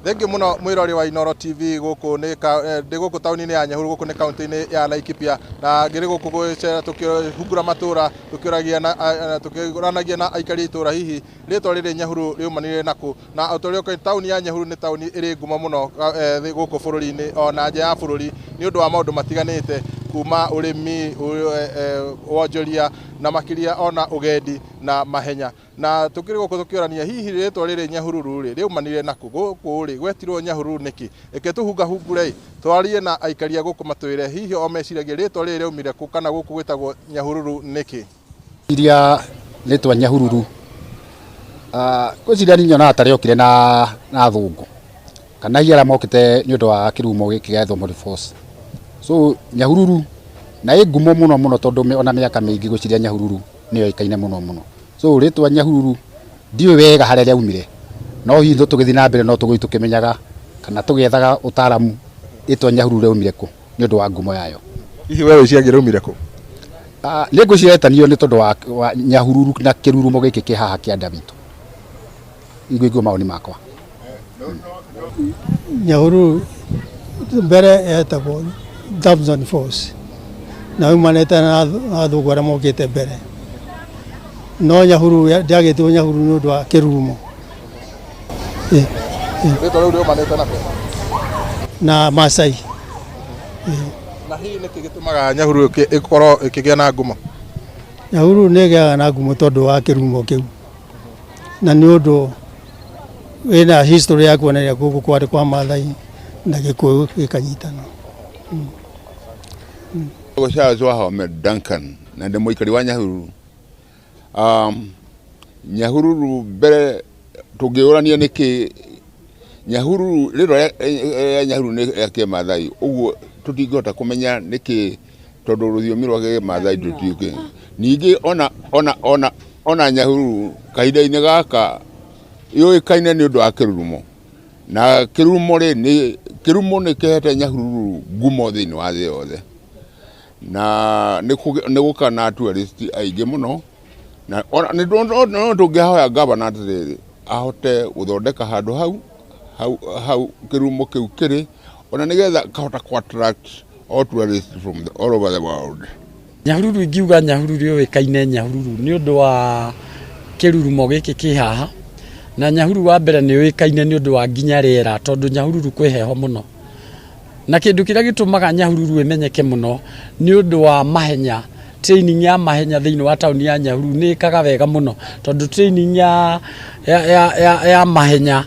Thengiũ mũno mwĩrori wa Inooro TV. Gũkũ nĩ ndĩ gũkũ taũni-inĩ ya Nyahururu, gũkũ nĩ kaũntĩ-inĩ ya Laikipia, na ngĩrĩ gũkũ gũcera tũkĩhungura matũra, tũkĩũragia na tũkĩũranagia na aikari a itũra hihi rĩtwa rĩrĩ Nyahururu rĩumanire nakũ. Na o ta ũrĩa ũkũĩ, taũni ya Nyahururu nĩ taũni ĩrĩ ngumo mũno gũkũ bũrũri-inĩ ona nja ya bũrũri nĩ ũndũ wa maũndũ matiganĩte, kuma ũrĩmi, wonjoria na makĩria ona ũgendi na mahenya. Na tũkĩrĩ gũkũ tũkĩũrania hihi rĩtwa rĩrĩ Nyahururu rĩ rĩaumanire nakũ, gũkũ rĩ gwetirwo Nyahururu nĩkĩ? Reke tũhungahungure twarie na aikari a gũkũ matwĩre hihi o meciragia rĩtwa rĩrĩ rĩaumire kũ kana gũkũ gwĩtagwo Nyahururu nĩkĩ. Iria rĩtwa Nyahururu, ngwĩciria niĩ nyonaga ta rĩokire na athũngũ kana hihi arĩa mokĩte nĩ ũndũ wa kĩrumo gĩkĩ gĩa Thomson Force. So Nyahururu na ĩ ngumo mũno mũno tondũ ona mĩaka mĩingĩ ngwĩciria Nyahururu nĩ yoĩkaine mũno mũno. So rĩtwa Nyahururu ndiũĩ wega harĩa rĩaumire, no hihi tũgĩthiĩ na mbere no tũgũthiĩ tũkĩmenyaga kana tũgĩethaga ũtaaramu rĩtwa Nyahururu rĩaumire kũ nĩ ũndũ wa ngumo yayo. Hihi we wĩciragia rĩaumire kũ? Nĩ ngwĩciria rĩetanio nĩ tondũ wa Nyahururu na kĩrurumo gĩkĩ kĩ haha kĩanda witũ. Nĩguo mawoni makwa. Nyahururu mbere yetagwo Thompson Force na yumanĩte na athũngũ arĩa mokĩte mbere, no Nyahururu ndĩagĩtirwo Nyahururu nĩ ũndũ wa kĩrurumo. Rĩtwa rĩu rĩumanĩte na kũ? Na Maasai. Na hihi nĩkĩ gĩtũmaga Nyahururu ĩkorwo ĩkĩgĩa na ngumo? Nyahururu nĩ ĩgĩaga na ngumo tondũ wa kĩrurumo kĩu, na nĩ ũndũ wĩna history ya kuonania gũkũ kwarĩ kwa Maathai na Gĩkũyũ gĩkanyitana. Charles Wahome Duncan na ndĩ mũikari wa Nyahururu. Nyahururu mbere tũngĩũrania nĩkĩ Nyahururu, rĩtwa rĩa Nyahururu nĩ rĩa kĩmathai, ũguo tũtingĩhota kũmenya nĩkĩ tondũ rũthiomi rwa kĩmathai tũtiũĩ. Ningĩ ona ona ona ona Nyahururu kahinda-inĩ gaka yũĩkaine nĩ ũndũ wa kĩrurumo, na kĩrurumo rĩ, nĩ kĩrurumo nĩ kĩhete Nyahururu ngumo thĩinĩ wa thĩ yothe, na nĩ gũkaga na tourist aingĩ mũno, na no tũngĩhoya gavana atĩrĩrĩ, ahote gũthondeka handũ hau hau hau kĩrurumo kĩu kĩrĩ, ona nĩgetha kahota kũ attract all tourists from the, all over the world. Nyahururu, ingiuga Nyahururu yũĩkaine Nyahururu nĩ ũndũ wa kĩrurumo gĩkĩ kĩ haha, na Nyahururu wa mbere nĩ yũĩkaine nĩ ũndũ wa nginya rĩera, tondũ Nyahururu kwĩ heho mũno. Na kĩndũ kĩrĩa gĩtũmaga Nyahururu ĩmenyeke mũno nĩ ũndũ wa mahenya, training ya mahenya thĩinĩ wa taũni ya Nyahururu nĩ ĩkaga wega mũno, tondũ training ya mahenya,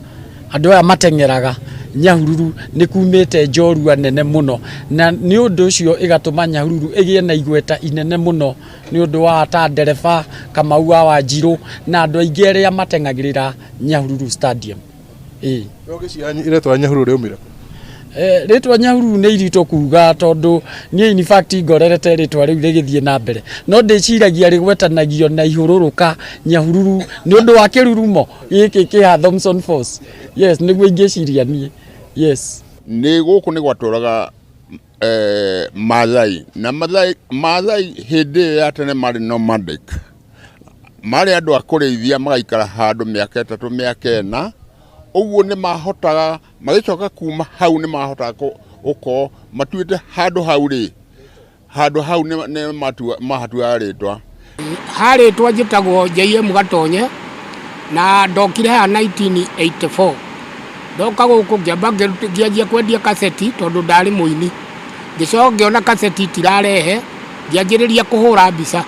andũ aya mateng'eraga Nyahururu nĩ kumĩte njorua nene mũno, na nĩ ũndũ ũcio ĩgatũma Nyahururu ĩgĩe na igweta inene mũno nĩ ũndũ wa ta ndereba Kamau wa Wanjirũ na andũ aingĩ arĩa mateng'agĩrĩra Nyahururu Stadium. Ĩĩ. Ũgĩciria rĩtwa Nyahururu rĩaumire kũ? Rĩtwa Nyahururu nĩ iritũ kuga tondũ niĩ in fact ngorerete rĩtwa rĩu rĩgĩthiĩ na mbere, no ndĩciragia rĩgwetanagio na ihũrũrũka Nyahururu nĩ ũndũ wa kĩrurumo gĩkĩ kĩ haha Thomson Force. Yes, nĩguo ingĩciria niĩ. Yes. Nĩ gũkũ nĩ gwatũraga Maathai, na Maathai, Maathai hĩndĩ ĩyo ya tene marĩ nomadic, marĩ andũ a kũrĩithia magaikara handũ mĩaka 3, mĩaka 4, ũguo nĩ mahotaga, magĩcoka kuma hau nĩ mahotaga gũkorwo matuĩte handũ hau rĩ, handũ hau nĩ mahatuaga rĩtwa. Harĩtwa njĩtagwo JM Gatonye na ndokire haha 1984. Ndoka gũkũ ngĩamba ngĩanjia kwendia kaseti tondũ ndarĩ mũini. Ngĩcoka ngĩona kaseti itirarehe, ngĩanjĩrĩria kũhũra mbica.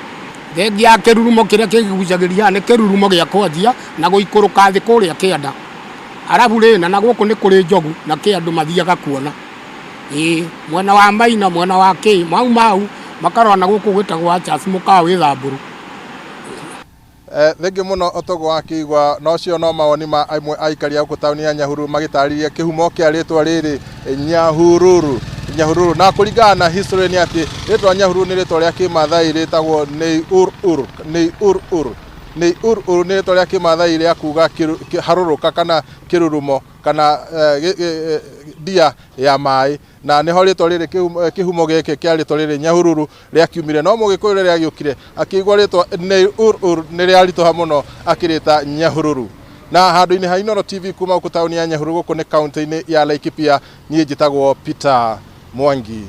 Thengia ya kĩrurumo kĩrĩa kĩgucagĩrĩria haha nĩ kĩrurumo gĩa kwanjia na gũikũrũka thĩ kũrĩa kĩanda. Arabu rĩ, na gũkũ nĩ kũrĩ njogu na kĩ andũ mathiaga kuona. Ĩĩ, mwena wa Maina, mwena wa kĩ, mauma hau makarora na gũkũ gwĩtagwo Achas mũkawa wĩ Thamburu. Thengiũ mũno Otogo wa Kĩigua. Na ũcio no mawoni ma amwe a aikari a gũkũ taũni ya Nyahururu magĩtarĩria kĩhumo kĩa rĩtwa rĩrĩ Nyahururu. Nyahururu na kũringana na history nĩ atĩ rĩtwa Nyahururu nĩ rĩtwa rĩa kĩmathai rĩtagwo Nei Ur Ur, Nei Ur Ur, Nei Ur Ur nĩ rĩtwa rĩa kĩmathai rĩa kuga harũrũka kana kĩrurumo kana ndia ya maĩ, na nĩho rĩtwa rĩrĩ kĩhumo gĩkĩ kĩa rĩtwa rĩrĩ Nyahururu rĩakiumire. No Mũgĩkũyũ rĩrĩa agĩũkire akĩigua rĩtwa Nei Ur Ur nĩ rĩaritũha mũno akĩrĩta Nyahururu. Na handũ-inĩ ha Inooro TV kuma gũkũ taũni ya Nyahururu, gũkũ nĩ kaunti-inĩ ya Laikipia, niĩ njĩtagwo Peter Mwangi.